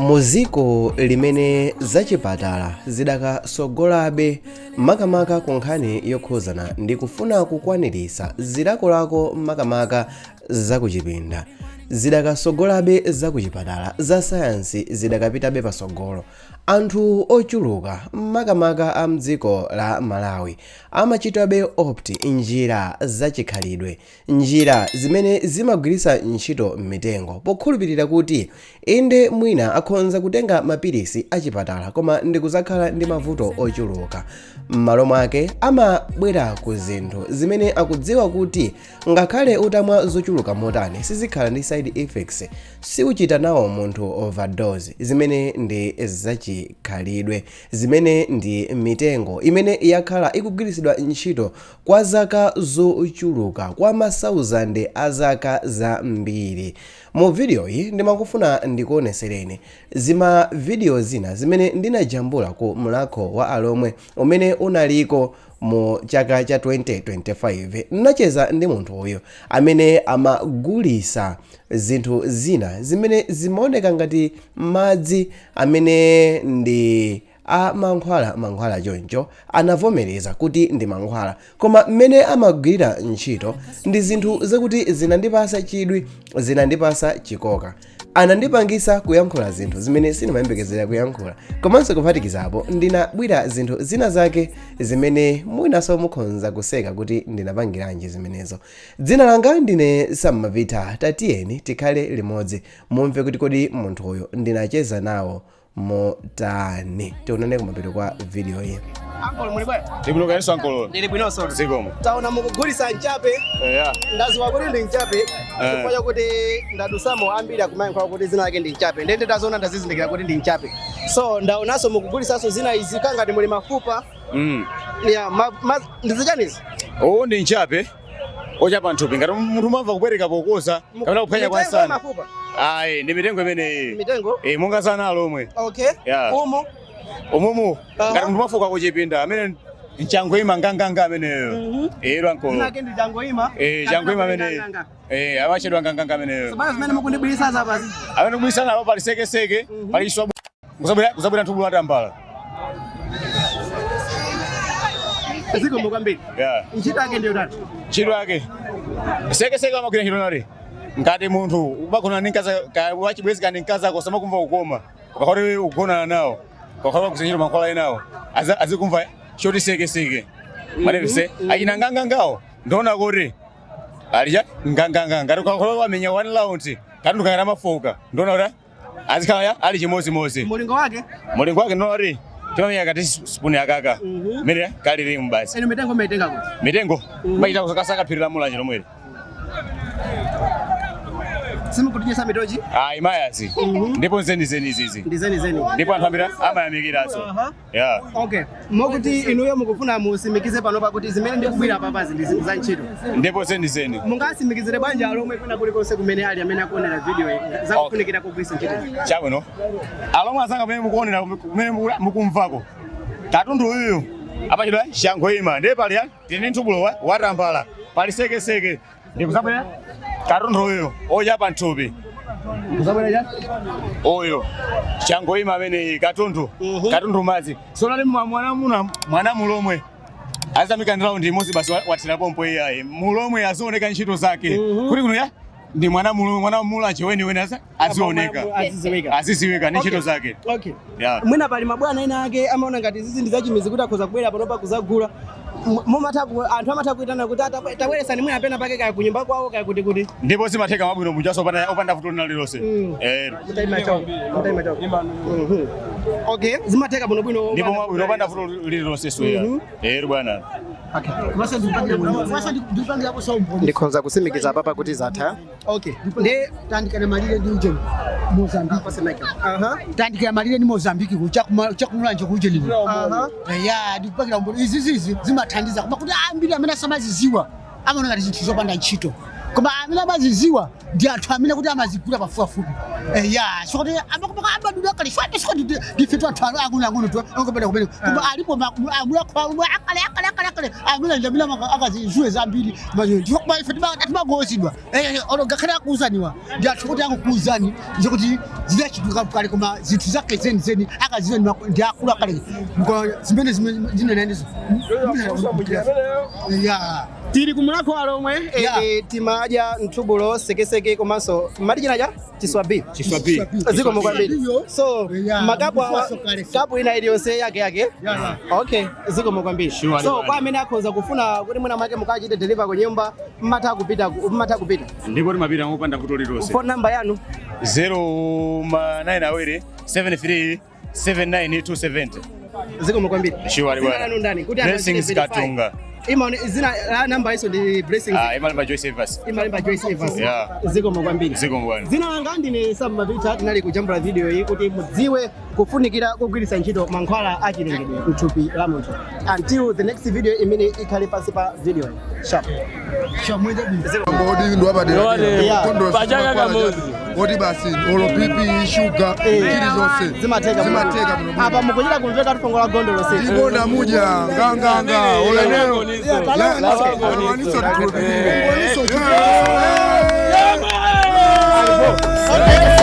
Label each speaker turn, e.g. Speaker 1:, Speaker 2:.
Speaker 1: Mu dziko limene zachipatala zidakasogolabe makamaka ku nkhani yokhuzana ndi kufuna kukwanirisa zilakolako makamaka zakuchipinda zidakasogolabe, zakuchipatala za sayansi zidakapitabe pasogolo, anthu ochuluka makamaka a mdziko la Malawi amachitabe opt njira zachikhalidwe, njira zimene zimagwiritsa ntchito mitengo pokhulupirira kuti inde mwina akhonza kutenga mapilisi achipatala koma ndikuzakhala ndi mavuto ochuluka. M'malo mwake amabwera ku zinthu zimene akudziwa kuti ngakhale utamwa zochuluka motani sizikhala ndi side effects, siuchita nawo munthu overdose, zimene ndi zachikhalidwe, zimene ndi mitengo imene yakhala ikugwiritsidwa ntchito kwa zaka zochuluka, kwa masauzande a zaka zambiri. Mu video iyi ndimakufuna ndikuonesereni zima video zina zimene ndinajambula ku Mulhako wa Alomwe umene unaliko mu chaka cha 2025. Ndinacheza ndi munthu uyu amene amagulisa zinthu zina zimene zimaoneka ngati madzi amene ndi a mankhwala mankhwala choncho. Anavomereza kuti ndi mankhwala, koma mmene amagwirira ntchito ndi zinthu zakuti zinandipasa chidwi, zinandipasa chikoka, anandipangisa kuyankhula zinthu zimene sindimayembekezera kuyankhula. Komanso kuphatikizapo ndinabwira zinthu zina zake zimene mwinanso mukhonza kuseka kuti ndinapangiranji zimenezo. Dzina langa ndine Sammavita. Tatiyeni tikhale limodzi mumve kuti kodi munthu uyu ndinacheza nawo motani. Tionane kumapeto kwa video iyi.
Speaker 2: Ankolo, muli bwanji?
Speaker 3: Ndibwino, kayenso ankolo?
Speaker 2: Ndili bwinonso.
Speaker 3: Zikomo.
Speaker 2: Taona mukugulisa mchape.
Speaker 3: Eya.
Speaker 2: Ndaziwa kuti ndi mchape chifukwa chakuti ndadusamo, ambiri akumayankhula kuti zina lake ndi mchape, ndende tazoona ndazizindikira kuti ndi mchape. So ndaonanso mukugulisanso zina izi kangati muli mafupa. Ya ndizichani izi?
Speaker 3: Uwu ndi mchape ochapa nthupi ngati munthu umamva kupweteka pokoza kapena kuphwanya kwa
Speaker 2: Mitengo ya
Speaker 3: nsana.
Speaker 2: Mafupa?
Speaker 3: Ayi, ndi mitengo imeneyi.
Speaker 2: Mitengo.
Speaker 3: Eh, monga sana alomwe. Yeah.
Speaker 2: Umu?
Speaker 3: Umumu ngati munthu umafoka kuchipinda, amene mchangoima nganganga ameneyo. Eh, ankolo.
Speaker 2: Zina lake ndi changoima?
Speaker 3: Eh, changoima ameneyo. Eh, amachedwa nganganga ameneyo.
Speaker 2: Bana, zimene mukundibwirisa zapazi?
Speaker 3: Amene kubwisana apo pali sekeseke, pali chiswa, kuzabwera nthubu latambala.
Speaker 2: Zikomo kwambiri. Ntchito yake ndiyo tani?
Speaker 3: Ntchito yake sekeseke amagwira ntchito nati ngati munthu umagona ndi mkazi wachibwenzi kandi mkazi ako samakumva kukoma, ukakhoti ugonana nawo, ukakhoti wagwiritsa ntchito mankhwala enawo, azikumva choti sekeseke manevise achina ngangangawo. Ndiona kuti alija nganganga ngati ukakhoti wamenya one round katundu kangati amafoka, ndiona kuti azikhala ya ali chimodzimodzi.
Speaker 2: Mulingo wake?
Speaker 3: Mulingo wake ndiona kuti timamenya kati spoon akaka mmene kalilimu basi.
Speaker 2: Eno mitengo maitenga kuti?
Speaker 3: Mitengo machita kusakasaka phiri la Mulanje lomweli.
Speaker 2: Simukutidyesa mitochi?
Speaker 3: Ayi, mayazi, ndipo nzenizeni izizi.
Speaker 2: Ndi zenizeni.
Speaker 3: Ndipo anthu ambiri amayamikiranso. Yeah.
Speaker 2: Okay, mokuti inuyo mukufuna musimikize panopa kuti zimene ndikubwira papazi ndi zinthu za ntchito?
Speaker 3: Ndipo zenizeni.
Speaker 2: Mungasimikizire bwanji alomwe kwina kulikonse kumene ali amene akuonera video iyi zakufunikira kugwiritsa ntchito?
Speaker 3: Chabwino, alomwe azanga kumene mukuonera, kumene mukumvako, katundu uyuyu apachidwa shangoima, ndiye pali ya tili nthubulo watambala, pali sekeseke, ndikuzabwera katundu uyu ochapa nthupi, kuzabwera cha uyu changoima ameneyi, katundu katundu madzi sonali mwana muna mwana mulomwe azamika ndi round imodzi basi, wathira pompo. Iyayi, mulomwe azioneka ntchito zake kuti kuno ya ndi mwana mulomwe, mwana Mulanje weniweni azioneka.
Speaker 2: Aziziwika.
Speaker 3: Aziziwika ndi ntchito zake. Yeah.
Speaker 2: Mwina pali mabwana ena ake amaona ngati izizi ndi zachimizi kuti akhoza kubwera panopa kuzagula. Anthu amatha kuitana kuti tabweresani mwina pena pake, kaya kunyumba kwawo, kaya kuti kuti?
Speaker 3: Ndipo zimatheka mabwino mujaso opanda vuto lina lililonse. Eh.
Speaker 2: Mutaima chawo, mutaima chawo. Okay, zimatheka bwinobwino?
Speaker 3: Ndipo mabwino opanda vuto lililonse soya. Eh bwana.
Speaker 2: Ndikhonza kusimikiza papa kuti zatha. Okay, ndi
Speaker 4: Tandikana malire ndi uje Mozambique. Tandikira malire ndi Mozambique chakumulanje kuje lino. Ya, ndikupakira umboni izi zizi zimathandiza, koma kuti ambiri amene asamaziziwa amaona ngati zinthu zopanda ntchito, koma amene amaziziwa Ndi anthu amene kuti amazigula pafupifupi. Ya, sikuti amadula kale shwati, sikuti ndife tu anthu ang'onoang'ono tu angopanda kumene, koma alipo amulakho akale akale akale akale amene ndamene akazizuwe zambiri, koma ife timangozidwa ono ngakhale akuuzaniwa ndi anthu kuti akukuuzani zikuti zidachituka kale, koma zinthu zake zenizeni akaziwa ndi akulu akale zimene zinenenizo ya.
Speaker 2: Tili kumulakho alomwe.
Speaker 4: Yeah.
Speaker 2: Timadya mthubulo, sekeseke, komanso mati chinacha chiswabi.
Speaker 3: Chiswabi.
Speaker 2: Zikomo kwambiri. So
Speaker 4: Yeah,
Speaker 2: makapu awa,
Speaker 4: ndifaso kale.
Speaker 2: kapu ina iliyonse yake yake. Okay, zikomo kwambiri.
Speaker 3: Sure,
Speaker 2: So
Speaker 3: bwana.
Speaker 2: kwa amene akhoza kufuna kuti mwina mwake mukachite deliver ku nyumba, mmatha kupita mmatha kupita?
Speaker 3: Ndipo timapita mopanda vuto lililonse.
Speaker 2: Phone number yanu?
Speaker 3: 0 ma 9 awiri 73 79 270.
Speaker 2: Zikomo kwambiri.
Speaker 3: Sure,
Speaker 2: Zina
Speaker 3: bwana.
Speaker 2: lanu ndani kuti anthu
Speaker 3: Blessings
Speaker 2: achite verify?
Speaker 3: Katunga.
Speaker 2: Imaone zina la namba iso ndi Blessings?
Speaker 3: Ah, imalemba Joyce Evans.
Speaker 2: Imalemba Joyce Evans.
Speaker 3: Yeah.
Speaker 2: Zikomo kwambiri.
Speaker 3: Zikomo bwana.
Speaker 2: Dzina langa ndine Sam Mapita. Tinali kujambula video iyi kuti mudziwe kufunikira kugwiritsa ntchito mankhwala achilengedwe mthupi la munthu. Until the next video imene ikhale pansi pa video sharp.
Speaker 5: Kodi ndi wapadera?
Speaker 6: Pachaka kamodzi.
Speaker 5: Kodi basi olo BP, shuga, chilizonse
Speaker 2: zimateka.
Speaker 5: Zimateka bwino.
Speaker 2: Apa mukuchita kumveka tufongola gondo lonse.
Speaker 5: Tibonda muja nganganga olenero.
Speaker 6: Lawangoniso.
Speaker 5: Lawangoniso.
Speaker 2: Okay.